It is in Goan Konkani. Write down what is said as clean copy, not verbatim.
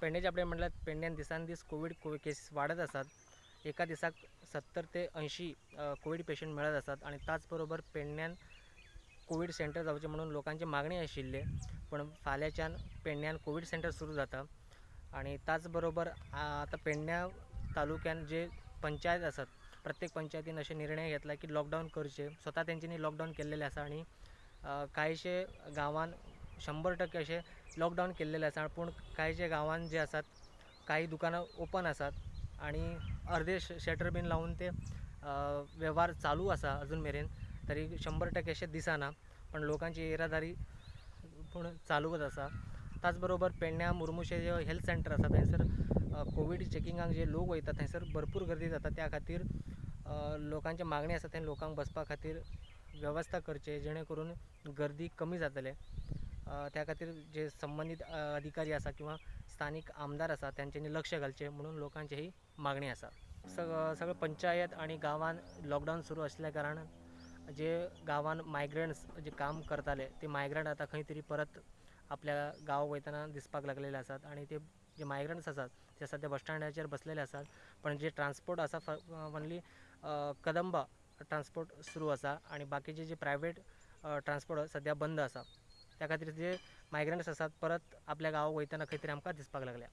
पेडणेचे अपडेट म्हटल्यार पेडण्यान दिसान दीस कोवीड केसीस वाडत आसात. एका दिसाक 70 ते 80 कोवीड पेशंट मेळत आसात आनी त्याच बरोबर पेडण्यान कोवीड सेंटर जावचें म्हणून लोकांची मागणी आशिल्ली, पण फाल्यांच्यान पेडण्यान कोवीड सेंटर सुरू जाता. आनी त्याच बरोबर आतां पेडण्या तालुक्यान जे पंचायत आसात प्रत्येक पंचायतीन अशे निर्णय घेतला की लॉकडावन करचें, स्वता तेंच्यांनी लॉकडावन केल्लेलें आसा आनी कांयशे गांवान 100% अशें लॉकडावन केल्लेलें आसा. पूण कांयशे गांवान जे आसात काही दुकानां ओपन आसात आनी अर्दे शटर बीन लावन ते वेव्हार चालू आसा अजून मेरेन, तरी 100% अशें दिसना, पण लोकांची येरादारी पूण चालूच आसा. त्याच बरोबर पेडण्या मुर्मुशे जे हेल्थ सेंटर आसा थंयसर कोवीड चॅकिंगाक जे लोक वयता थंयसर भरपूर गर्दी जाता. त्या खातीर लोकांची मागणी आसा थंय लोकांक बसपा खातीर वेवस्था करचे जेणे करून गर्दी कमी जातले. त्या खातीर जे संबंदीत अधिकारी आसा किंवा स्थानीक आमदार आसा तांच्यांनी लक्ष घालचें म्हणून लोकांची ही मागणी आसा. सगळे पंचायत आनी गांवान लॉकडावन सुरू आसल्या कारणान जे गांवान मायग्रंट्स जे काम करताले ते मायग्रंट आतां खंय तरी परत आपल्या गांवाक वयतना दिसपाक लागलेले आसात आनी ते जे मायग्रंट्स आसात ते सद्या बस स्टँडाचेर बसलेले आसात. पण जे ट्रान्सपोर्ट आसा ओनली कदंबा ट्रान्सपोर्ट सुरू आसा आनी बाकीचे जे प्रायवेट ट्रान्सपोर्ट सद्या बंद आसा. त्या खातीर जे मायग्रंट्स आसात परत आपल्या गांवाक वयतना खंय तरी आमकां दिसपाक लागल्या.